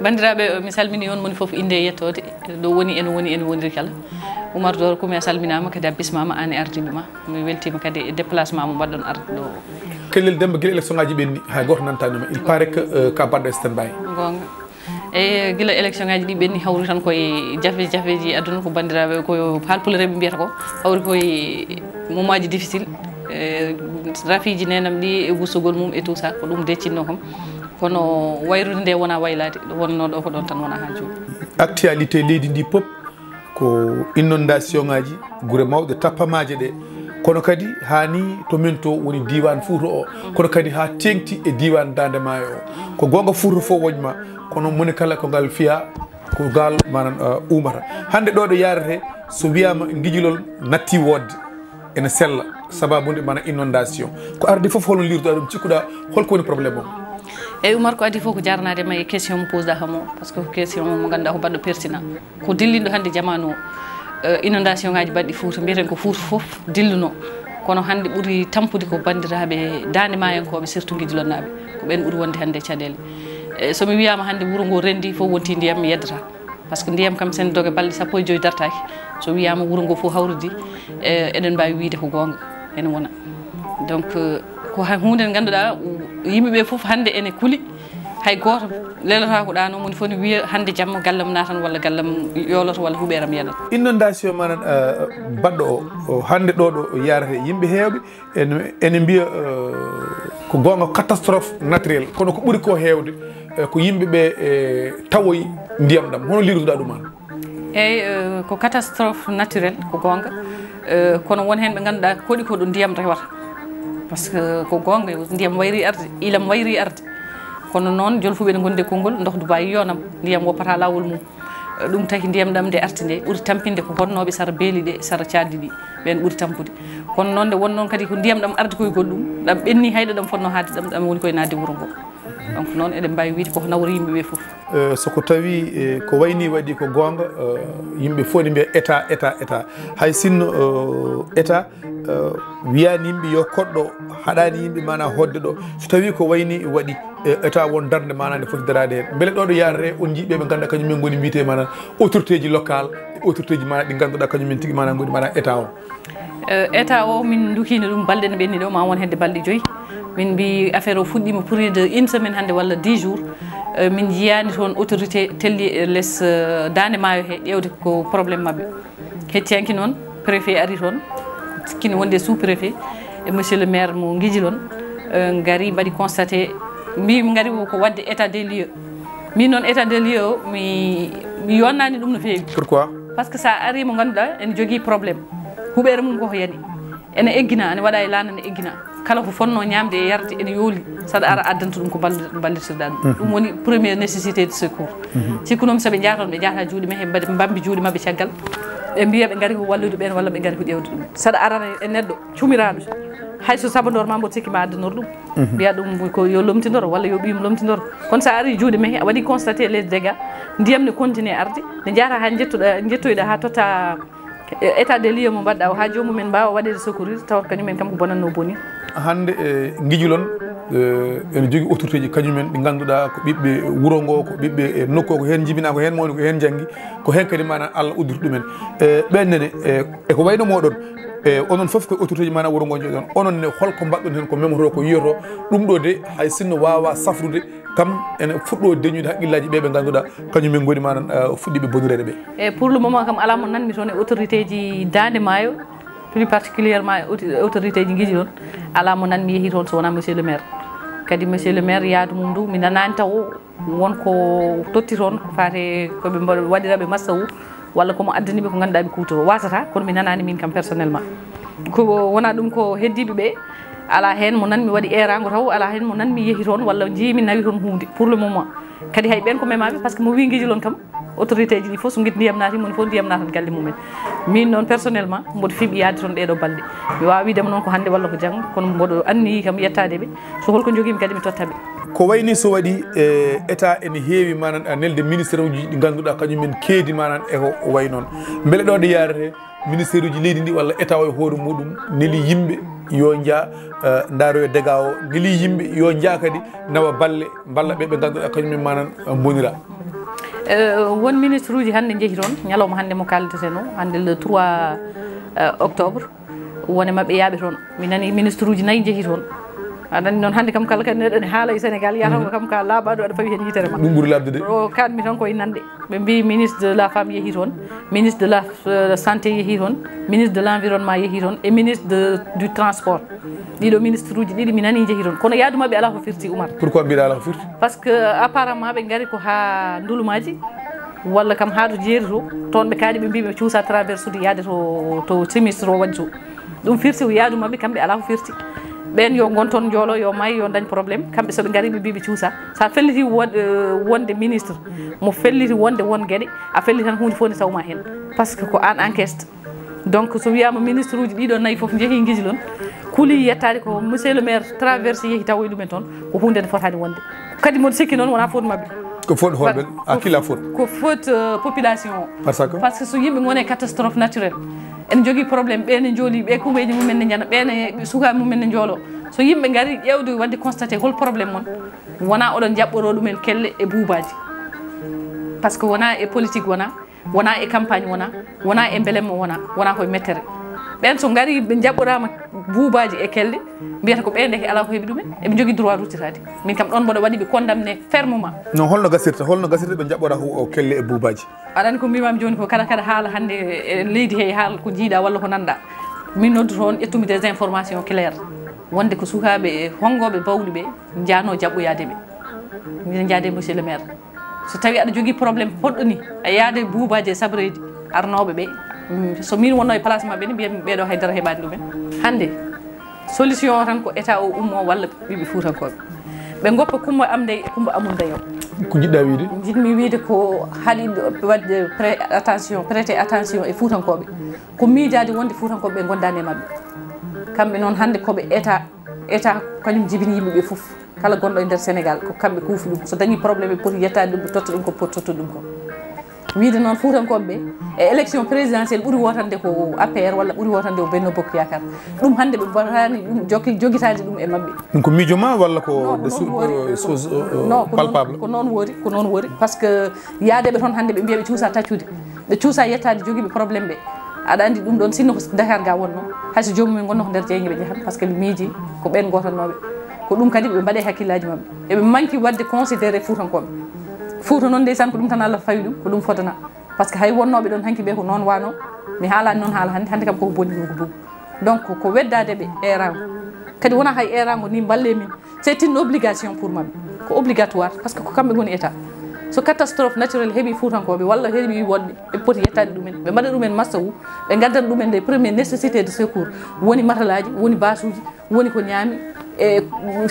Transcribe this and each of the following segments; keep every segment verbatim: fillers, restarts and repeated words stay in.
Banndiraaɓe, mi salminii on moni fof innde e yettoode. Ɗo woni en woni en woniri kala. Umar Doro Kumi, a salminaama, kadi a bismaama, aan e ardiiɓe ma. Mi weltiima kadi e déplacement mo mbaɗɗon arde ɗo. Kellel Demba, gila élection ngaji ɓenni, hay gooto nantaani ma. Il paraît que, euh, ka baɗɗo e stand by. Goonga. E gila élection ngaji ɗi ɓenni, hawri tan koye jafe-jafeji aduna, ko banndiraaɓe, ko haalpulareeɓe mbiyata ko, hawri koye moment ji difficile. E, rafiiji nenam ɗi e wusugol mum et tout ça, ko ɗum deccinno kam. Kono wayrude nde wona waylaade, ɗo wonno ɗo ko ɗon tan wona haa jooni. Actualité leydi ndi pop ko inondation ngaji, gure mawɗe tappamaaje ɗe. Kono kadi haani to men to woni diiwaan Fuuta o, kono kadi haa teeŋti e diiwaan Daande Maayo o. Ko goonga Fuuta fof wonma, kono moni kala ko ngal fiya, ko ngal manan, uh, uumata. Hannde ɗo ɗo yaarete, so wiyaama ngijilol natti woodde, ene sella, sababude mana inondation. Ko ardi fof, holno liirduɗa ɗum, cikkuɗa, holko woni problème o? Eyyi Umar, ko adii fof ko jaranaade ma e question mo posɗa kam o, par ce que ko question mo ngannduɗaa ko baɗɗo pertinent. Ko dillinɗo hannde jamaanu o, eh, inondation ngaji baɗɗi Fuuta, mbiyeten ko Fuuta fof dilluno. Kono hannde ɓuri tampude ko banndiraaɓe Daande Maayankooɓe, surtout Ngijilonnaaɓe. Ko ɓeen ɓuri wonde hannde caɗeele. E so mi wiyaama hannde wuro ngo renndi fof wonti ndiyam, mi yeddata. Par ce que ndiyam kam, sen doge balɗe sappo e joy dartaaki, so wiyaama wuro ngo fof hawridi, e, eɗen mbaawi wiyde ko goonga ene wona. Donc, euh, ko hay huunde nde ngannduɗaa, yimɓe ɓe fof hannde ene kuli, hay gooto lelotaako ɗaano, moni fof ne wiya hannde jamma gallam naatan walla gallam yooloto walla huɓeeram yanat. Inondation manan, euh, baɗɗo o, o hannde ɗo ɗo yarate yimɓe heewɓe, ene, ene mbiya, euh, ko goonga catastrophe naturelle, kono ko ɓuri ko heewde, euh, ko yimɓe ɓe, euh, tawoyi ndiyam ɗam. Hono liirduɗa ɗum an? Eyyi, euh, ko catastrophe naturelle, ko goonga. Euh, kono won heen ɓe ngannduɗaa koɗi ko ɗo ndiyam rewata. Par ce que ko goonga, ndiyam wayri arde, ilam wayri arde. Kono noon, jolfuɓe ne ngondi e konngol, ndohdu baawi yoonam, ndiyam woppata laawol mum. Euh, ɗum taki ndiyam ɗam nde arti nde, ɓuri tampinde ko wonnooɓe sara beeli ɗe, sara caɗdi ɗi, ɓeen ɓuri tampude. Kono noon, nde won noon kadi ko ndiyam ɗam ardi koye goɗɗum, ɗam ɓenni, hayɗo ɗam fotnoo haalde ɗam, ɗam woni koye naatde wuro ngo. Donc noon, eɗen mbaawi wiyde koko nawori yimɓe ɓe fof. Eh, so ko tawi, eh, ko wayni waɗi ko goonga, eh, yimɓe fof ne mbiya état, état, état. Hay sinno, eh, état, eh, wiyaani yimɓe yo koɗɗo, haɗaani yimɓe maanaa hoɗde ɗo. So tawi ko wayni waɗi, eh, état won darnde maanaa nde foti daraade heen. Mbele ɗo ɗo yaarate, on njii ɓe ɓe ngannduɗaa kañum en ngoni mbiyetee maanaa autorité ji local, e autorité ji maanaa ɗi ngannduɗaa kañum en tigi maanaa ngoni maanaa état o? Eh, état o, min ndukiino ɗum balɗe no ɓenni ɗo, ma won hedde balɗe joyi. Min mbi affaire o fuɗɗiima plus de une semaine hannde walla dix jours. Eh, min njiyaani toon autorité telli, eh, les, eh, Daande Maayo he ƴeewde ko problème maɓɓe. Hecci hanki noon, préfet ari toon, kini wonde sous-préfet, e monsieur le maire mo Ngijilon, eh, ngari mbaɗi constaté, mbi ngari ko waɗde état des lieux. Min noon, état des lieux o, mi, mi yonnaani ɗum no feewi. Pourquoi? Par ce que sa ari mo ngannduɗaa ene jogii problème, huɓeere mum koko yani, ene eggina, ene waɗa e laana, ene eggina. Kala ko fotnoo ñaamde e yarde ene yooli, saɗa ara addanta ɗum ko mballi-, mballirtirɗaa ɗum. Mhm. Ɗum woni première nécessité de secours. Mhm. Sikkunomi so ɓe njahata toon, ɓe njahata juuɗe men, ɓe mbambi juuɗe maɓɓe caggal. Ɓe mbiya ɓe ngari ko wallude ɓeen walla ɓe ngari ko ƴeewde ɗum. Saɗa arana e neɗɗo cumiraaɗo, hay so sabandoor ma mboɗo sikki ma addanor ɗum. Mhm. Mbiya ɗum ko yo lomtinor walla yo ɓiyum lomtinor. Kono sa ari juuɗe men, a waɗi constaté les dégâts, ndiyam ne continue arde, ne njahata haa njettuɗa, njettoyɗa haa totta E, état des lieux mo mbaɗɗa o, haa joomum en mbaawa waɗeede secourir, tawata kañum en kam ko bonatno boni. Hannde, e, Ngijilon, e, ene jogii autorité ji kañum en ɗi ngannduɗaa ko ɓiɓɓe wuro ngo, ko ɓiɓɓe, e, nokku o, ko heen njibinaa, ko heen mawni, ko heen njanngi, ko heen kadi maanaa Allah udditi ɗumen. E, ɓeen nene, e, e ko wayno mooɗon, e, onon fof ko autorité ji maanaa wuro ngo njeɗon. Onon ne, holko mbaɗɗon heen, ko memotoo, ko yiyoto? Ɗum ɗo de, hay sinno waawaa safrude, kam ene fuɗɗo deñude haqqillaaji ɓe ɓe ngannduɗaa kañum en ngoni manan, eh, fuɗɗiiɓe bonureede ɓe. E pour le moment kam, alaa mo nanmi toon e autorité ji Daande Maayo, plus particulièrement e auti-, autorité ji Ngijilon, alaa mo nanmi yehi toon so wonaa monsieur le maire. Kadi monsieur le maire, yaadu mum ndu mi nanaani taw won ko totti toon ko faate ko ɓe mbaɗ-, waɗira ɓe maslaha walla ko mo addani ɓe ko ngannduɗaa ɓe kuutoroo. Wasata, kono mi nanaani min kam personnellement. Ko wonaa ɗum, ko heddiiɓe ɓe, alaa heen mo nanmi waɗi eeraango taw, alaa heen mo nanmi yehi toon walla njiimi nawi toon huunde pour le moment. Kadi hay ɓeen ko memaaɓe, par ce que mo wii Ngijilon kam, autorité ji ɗi fof so ngiɗi ndiyam naati, moni fof ndiyam naatat galle mum en. Min noon personnellement, mboɗo fiɓi yaade toon ɗee ɗoo balɗe. Mi waawaa wiide ma noon ko hannde walla ko janngo, kono mboɗo anniyi kam yettaade ɓe. So holko njogiimi kadi mi totta ɓe. Ko wayni so waɗi, e, état ene heewi manan, a, nelde ministère uji ɗi ngannduɗaa kañum en keedi manan e ko wayi noon. Mbele ɗo ɗo yaarete, ministère uji leydi ndi walla état o e hoore muɗum neli yimɓe yo njaa, eh, ndaaroyo dega o, neli yimɓe yo njaa kadi nawa balle, mballa ɓe ɓe ngannduɗaa kañum en manan, eh, mbonira. Eh, won ministre uji hannde njehi toon, ñalawma hannde mo kaaldirten o, hannde le trois, eh, octobre, won e maɓɓe yaaɓe toon. Mi nani ministre uji nayi njehi toon. Aɗa anndi noon, hannde kam kala kadi neɗɗo ne haala e Sénégal, yiyata ko kam ka laaɓaaɗo aɗa fawi heen yitere ma. Ɗum ɓuri laaɓde de. O kaanmi tan koye nande. Ɓe mbi ministre de la femme yehi toon, ministre de la, eh, santé yehi toon, ministre de l'environnement yehi toon, e ministre de, du transport. Ɗiɗo ministre uji ɗiɗi mi nani njehi toon. Kono yaadu maɓɓe alaa ko firti, Oumar. Pourquoi mbiɗa alaa ko firti? Parce que apparemment ɓe ngari ko haa Ndulumaaji, walla kam haa to jeeri to, toon ɓe kaaɗi ɓe mbi ɓe cuusa traversude yaade to, to sinistre o waɗi to. Ɗum firti ko yaadu maɓɓe, kamɓe alaa ko firti. Ɓeen yo ngon toon njoolo, yo maayi, yo dañ problème. Kamɓe so ɓe ngari ɓe mbi ɓe cuusa. So a felliti won-, eh, wonde ministre, mo felliti wonde won geɗe, a fellitan huunde fof nde tawma heen. Parce que ko aan enquête. Donc so wiyaama ministre uji ɗiɗo nayi fof njehi ngijlon, kuli yettaade ko monsieur le maire traversé yehi tawoyi ɗumen toon, ko huunde nde fotaani wonde. Kadi mboɗo sikki noon wonaa faute maɓɓe. Ko faute holɓe? À qui la faute? Ko faute, euh, population o. Par ce que? Parce que so yimɓe ngoni e catastrophe naturelle, ene njogii problème, ɓee ne njooli, ɓee kuɓeeji mumen ne njana, ɓee ne sukaaɓe mumen ne njoolo. So yimɓe ngari ƴeewde waɗde constaté hol problème mon, wonaa oɗon njaɓɓoroo ɗumen kelle e buubaaji. Parce que wonaa e politique wonaa, wonaa e campagne wonaa, wonaa e mbelemma wonaa, wonaa koye mettere. Ɓeen so ngari ɓe njaɓɓoraama buubaaji e kelle, mbiyata ko ɓee ndeke alaa ko heɓi ɗumen, eɓe njogii droit ruttitaade. Min kam ɗoon mboɗo waɗi ɓe condamné fermement. No, holno gasirta, holno gasirta ɓe njaɓɓora ko, o kelle e buubaaji? Aɗa anndi ko mbimami jooni ko kala, kala haala hannde e leydi he haala ko jiiɗa walla ko nanɗa. Min nodduto on, ƴettumi des informations claires. Wonde ko sukaaɓe e honngooɓe bawɗi ɓe njaano jaɓɓoyaade ɓe. Mbiɗa njaade monsieur le maire. So tawi aɗa jogii problème poɗɗo ni, a yaade buubaaji e sabreeji arnooɓe ɓe. Mm, so min wonno e place maɓɓe ni, mbiyatmi ɓeeɗo haydara heɓaani ɗumen. Hannde, solution o tan ko état o ummo walla ɓiɓɓe fuutankooɓe. Ɓe ngoppa Kumba am ndey e Kumba amum ndeyo. Ko njiɗɗa wiide? Njiɗmi wiide ko haɗi waɗde pré-, attention, prêter attention e fuutankooɓe. Ko miijaade wonde fuutankooɓe ɓe ngondaani e maɓɓe. Kamɓe noon hannde ko ɓe état, état kañum jibini yimɓe ɓe fof. Kala gonɗo e nder Sénégal, ko kamɓe kuufi ɗum. So dañii problème, ɓe poti yettaade ɗum, ɓe totta ɗum ko poti tottude ɗum ko. Wiide noon, fuutankooɓe ɓe, e élection présidentielle ɓuri wootande ko A P R walla ɓuri wootande ko Benno Bokk Yaakaar. Ɗum hannde ɓe mbaɗaani ɗum, jokki-, jogitaade ɗum e maɓɓe. Ɗum ko miijo ma walla ko des choses, euh, palpable? Non, ko noon, ko noon woori, ko noon woori. Parce que yaadeeɓe toon hannde ɓe mbiya ɓe cuusa taccude, ɓe cuusa yettaade jogiiɓe problème ɓe. Aɗa anndi ɗum ɗoon, sinno ko Dakar ga wonno, hay so joomum en ngonno ko nder jeynge ɓe njahan, parce que ɓe miiji ko ɓeen gootanooɓe. Ko ɗum kadi ɓe mbaɗe hakkillaaji maɓɓe. Eɓe manki waɗde considéré fuutankooɓe. Fuuta noon ndeysaan ko ɗum tan Allah fawi ɗum, ko ɗum fotana. Parce que hay wonnooɓe ɗoon hanki ɓe ko noon wano, mi haalaani noon haala hannde, hannde kam koko boni ɗum ko boom. Donc ko weddaade ɓe eeraango. Kadi wonaa hay eeraango ni mballe min. C'est une obligation pour maɓɓe. Ko obligatoire, parce que ko kamɓe ngoni état. So catastrophe naturelle heɓi fuutankooɓe walla heɓi woɗɓe, ɓe poti yettaade ɗumen, ɓe mbaɗa ɗumen massawu, ɓe ngaddana ɗumen les premières nécessités de secours. Woni matalaaji, woni baasuuji, woni ko ñaami, e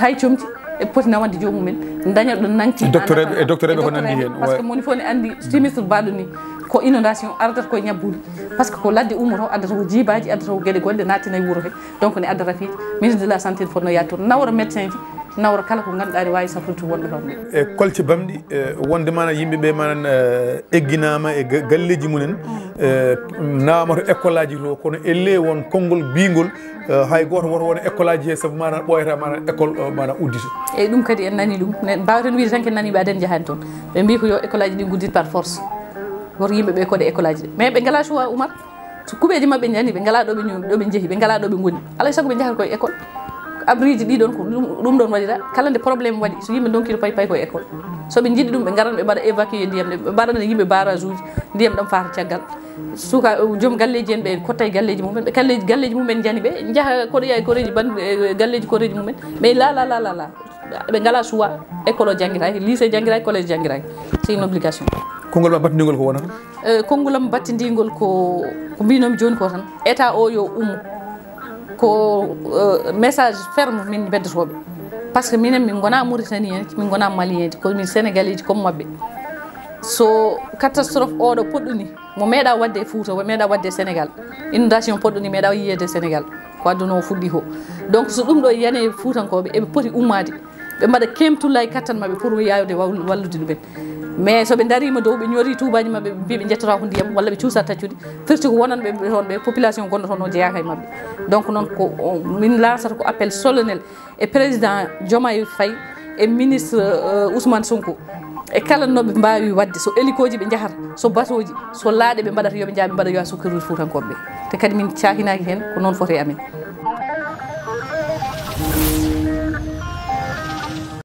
hay comci, ɓe poti nawande joomumen, daña ɗo nangti. E docteur en, e docteur en ko nandi heen, parce que moni fof ne anndi sinistre baɗɗo ni, ko inondation ardata koye ñabbuuli. Parce que ko ladde ummoto, addata ko jiibaaji, addata ko geɗe goɗɗe, nattina e wuro he. Donc ne adda rafiiji. Ministre de la santé ne fotno yaade toon, nawra médecin ji, nawra kala ko ngannduɗaa ne waawi safrude wonɓe toon ɓe. E kolce bamɗi, e, wonde maanaam yimɓe ɓe maanaam, e, egginaama e ga-, galleeji mumen, e, nawaama to école aji to, kono elle won konngol biyngol, e, hay gooto woto won e école aji he, sabu maanaam ɓooyata maanaam école, e, maanaam uddito. Eyyi, ɗum kadi en nani ɗum. Ne, mbaawaten wiide tan ko en nani ɓe aden njahaani toon. Ɓe mbii ko yo école aji ɗi nguddit par force. Woto yimɓe ɓe koɗe école aji ɗi. Mais ɓe ngalaa choix, Oumar. So kuɓeeji maɓɓe njani, ɓe ngalaa ɗo ɓe ñu-, ɗo ɓe njehi, ɓe ngalaa ɗo ɓe ngoni. Alaa e sago ɓe njahata koye école. Abriji ɗi ɗon ko ɗum, ɗum ɗon waɗira. Kala nde problème waɗi, so yimɓe ndonki to payi, payi koye école. So ɓe njiɗi ɗum, ɓe ngaran ɓe mbaɗa évacuer ndiyam, ɓe mbaɗana yimɓe barrage uji, ndiyam ɗam faata caggal. Suka, joom galleeji en ɓe kotta e galleeji mumen, ɓe galleeji, galleeji mumen njani ɓe, njaha koɗoya e koreeji ban-, e galleeji koreeji mumen. Mais la, la, la, la, la. Ɓe ngalaa choix, école o janngiraaki, lycée janngiraaki, collège janngiraaki. C'est une obligation. Konngol ma battindiingol ko wonata? Eh, konngol am battindiingol ko, ko mbinomi jooni ko tan. État o yo ummo. Ko, eh, message ferme min mbeddotooɓe. Parce que minen min ngonaa Mauritanienji, min ngonaa Malienji, ko min Sénégalaises comme maɓɓe. So catastrophe oɗo poɗɗuni, mo meeɗaa waɗde e Fuuta, mo meeɗaa waɗde e Sénégal. Inondation poɗɗo ni meeɗaa yiyeede e Sénégal. Ko aduna o fuɗɗi ko. Donc so ɗum ɗo yani e Fuutankooɓe, eɓe poti ummaade. Ɓe mbaɗa keemtullahi kattan maɓɓe pour yawde waw-, wallude ɗumen. Mais so ɓe ndariima dow, ɓe ñori tuubaaji maɓɓe, ɓe mbii ɓe njettotaa ko ndiyam, walla ɓe cuusa taccude, firti ko wonanɓe ɓe toon ɓe, population gonɗo toon o jeyaaka e maɓɓe. Donc noon ko, o, min lancata ko appel solennel e président Diomaye Faye, E ministre euh, Ousmane Sonko e kala no ɓe mbawi wadde, so elikooji ɓe njahata, so batooji, so laaɗe ɓe mbaɗata, yoɓe njaaɓe mbaɗa yo a sukkirude fuutankooɓe ɓe. Te kadi min caakinaaki heen, ko noon foti e amen.